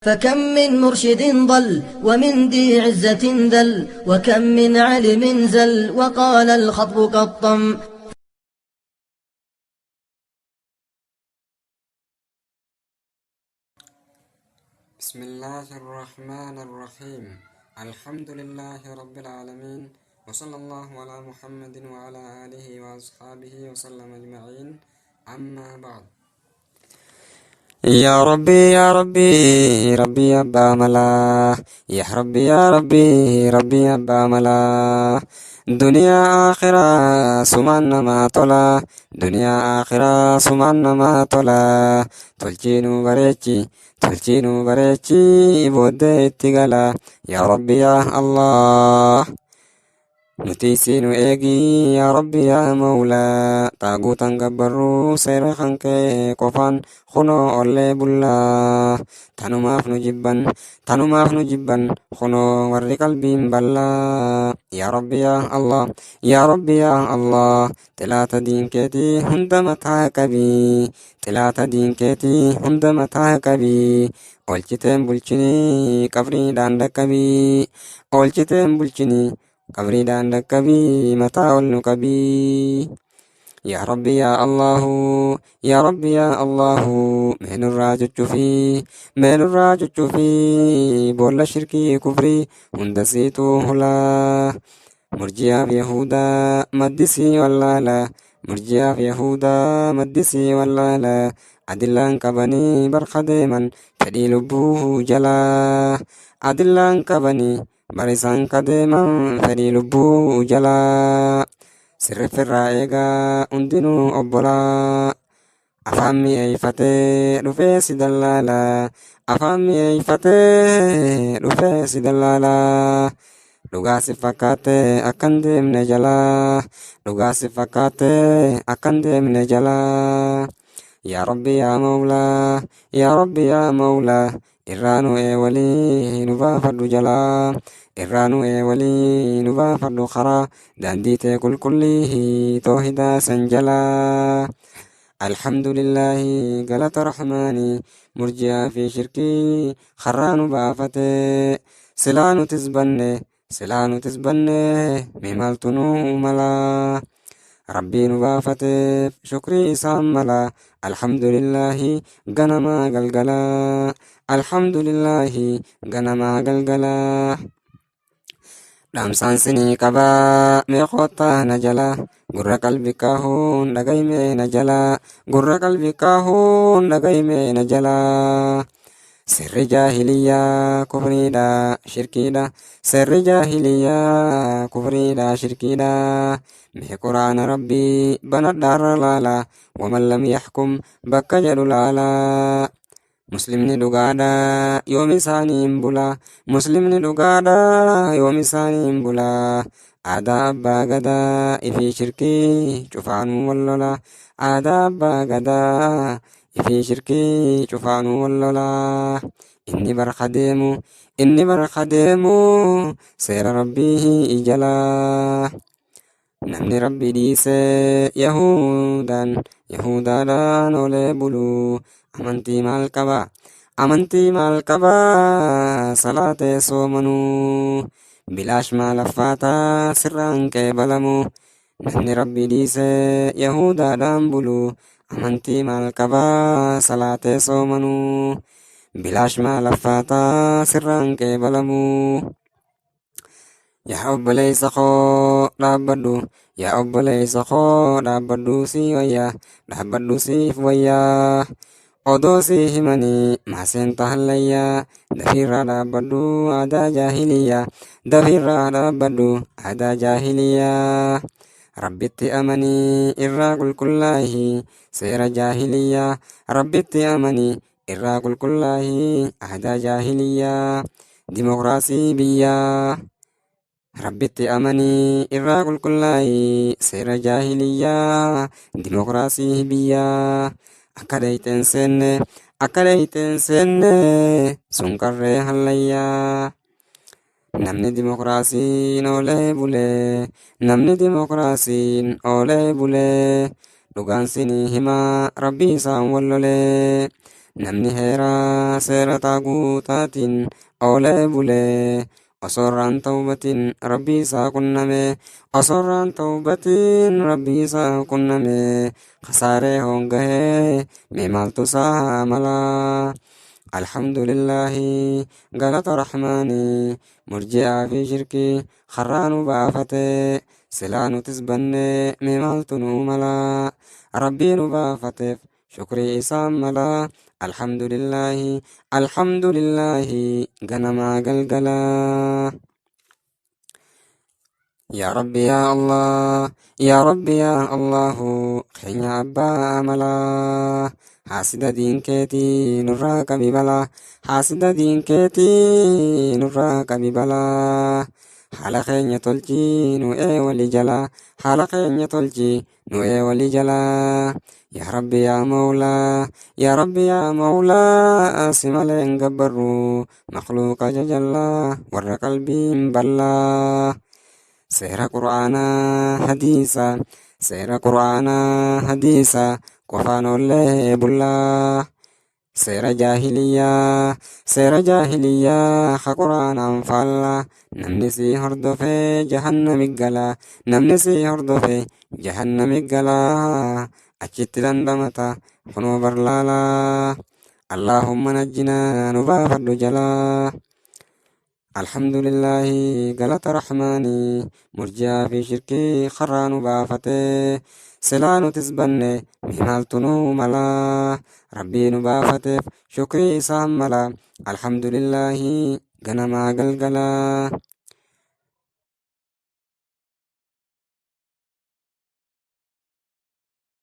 فكم من مرشد ضل ومن ذي عزة ذل وكم من عالم زل وقال الخطب كالطم. بسم الله الرحمن الرحيم. الحمد لله رب العالمين، وصلى الله على محمد وعلى آله وأصحابه وسلم أجمعين. أما بعد، يا ربي يا ربي ربي أبا ملا، يا ربي يا ربي ربي أبا ملا، دنيا آخرة سمان ما tola، دنيا آخرة سمان ما tola، tolchiinuu bareechi، tolchiinuu bareechi، booddee itti gala. Yaa Rabbi yaa Allah, nuti isiinu eegi. Yaa Rabbi yaa Mawlaa, xaaguutan gabbarruu seera kan kee qofaan kunoo ollee bullaa. Tanumaaf nu jibban, tanumaaf nu jibban kunoo warri qalbiin ballaa. Yaa Rabbi yaa Allah, yaa Rabbi yaa Allah, xilaata diin keetii hunda mataa qabii, xilaata diin keetii hunda mataa qabii, oolchiteen bulchinii qabriidhaan dhaqqabii, oolchiteen bulchinii qabriidhaan dhaqqabii, mataa ol nu qabii. Yaa Rabbi yaa Allahu, yaa Rabbi yaa Allahu, mee nurraa cuccufii, mee nurraa cuccufii boolla shirkii kufrii hunda siituu hulaa. Murjiyaaf Yahudaa maddisii wallaala, murjiyaaf Yahudaa maddisii wallaala, adillaan qabanii barqa deeman fedhii lubbuu jalaa, adillaan qabanii barisaan kadeeman fedhii lubbuu jalaa. Sirriffirraa eegaa hundinuu obbolaa. Afaan mi'eeffatee dhufee si dallaala, afaan mi'eeffatee dhufee si dallaala, dhugaa si fakkaattee akkan deemne jalaa, dhugaa si fakkaattee akkan deemne jalaa. Yaa Rabbi yaa Mawlaa, yaa Rabbi yaa Mawlaa, irraa nu eewalii nu baafadhu jalaa, irraa nu eewalii nu baafadhu karaa daandii tee qulqullii toohidaa san jalaa. Alhamdulillaahi, galata Rahmaanii, murji'aa fi shirkii karraa nu baafatee. Silaa nutis banne, silaa nutis banne, mee maaltu nu malaa? Rabbii nu baafateef shukrii isaan mala. Alhamdulillaahi ganamaa galgalaa, alhamdulillaahi ganamaa galgalaa. Dhaamsaan sinii qabaa, mee koottaa na jala, gurra qalbi kaahuun dhagaymee na jala, gurra qalbi kaahuun dhagaymee na jala. Sirri jaahiliyyaa kufriidha shirkiidha, sirri jaahiliyyaa kufriidha shirkiidha. Mee Quraana Rabbii banadhaarra laala, waman lam yaxkum bakka jedhu laala. Muslimni dhugaadha yoom isaaniin bula, muslimni dhugaadha yoom isaaniin bula. Aadaa abbaa gadaa ifii shirkii cufaanuu wal lola, aadaa abbaa gadaa ifii shirkii cufaanuu wal lola. Inni barka deemu, inni barka deemu seera Rabbii jalaa. Namni Rabbi dhiisee Yahudaan Yahudaadhaan oolee bulu amantii maal qaba? Amantii maal qaba? Salaatee soomanuu bilaash maal affaataa sirraan qeebalamu. Namni Rabbi dhiisee Yahudaadhaan bulu amantii maal qaba? Salaatee soomanuu bilaash maal affaataa sirraan qeebalamu. Yaa obboleessa koo dhaabbadhu, yaa obboleessa koo dhaabbadhu sii wayyaa, dhaabbadhu siif wayyaa. Odoo sii himanii maaseen tahallayyaa, dafiirraa dhaabbadhu aadaa jaahiliyyaa, dafiirraa dhaabbadhu aadaa jaahiliyyaa. Rabbitti amanii irraa qulqullaahi seera jaahiliyyaa, Rabbitti amanii irraa qulqullaahi aadaa jaahiliyyaa, dimokiraasii biyyaa. Rabbitti amanii irraa qulqullaahi seera jaahiliyyaa, dimokiraasii biyyaa. Akka dheeyxeen seenne, akka dheeyxeen seenne sun qarree hallayyaa. Namni dimokiraasiin oolee bulee, namni dimokiraasiin oolee bulee, dhugaan sinii himaa Rabbii isaan wal lolee. Namni heeraa seera xaaguutaatiin oolee bulee osoorraan tawbatiin rabbii isaa qunname, osoorraan tawbatiin rabbii isaa qunname, khasaaree hongahee mee maaltu isaa malaa? Alhamdulillaahi, galata rahmaanii, murji'aa fi shirkii harraa nu baafatee, silaa nutis bannee mee maaltu nuu malaa? Rabbii nu baafateef shukrii isaan malaa. Alhamdulillaahi, alhamdulillaahi, ganamaa galgalaa. Yaa Rabbi yaa Allah, yaa Rabbi yaa Allahu, keenya abbaa amalaa. Haasida diin keetii nurraa qabi balaa, haasida diin keetii nurraa qabi balaa. Haala keenya tolchii nu ee wali jalaa, haala keenya tolchii nu ee wali jalaa. Yaa Rabbi yaa Mawlaa, yaa Rabbi yaa Mawlaa, si malee hin gabbarru makhluuqa jajallaa warra qalbiin bal'aa. Seera Qur'aanaa hadiisa, seera Qur'aanaa hadiisa qofaan oollee bullaa. Seera jaahiliyyaa, seera jaahiliyyaa ha Qur'aanaan faallaa. Namni sii hordofee jahannami gala, namni sii hordofee jahannami gala. Achitti dandamata kunoo barlaalaa. Allaahumma najjinaa, nu baafadhu jalaa. Alhamdulillaahi, galata rahmaanii, murji'aa fi shirkii karaa nu baafatee, silaa nutis banne mee maaltu nuu malaa? Rabbii nu baafateef shukrii isaan mala. Alhamdulillaahi, ganamaa galgalaa.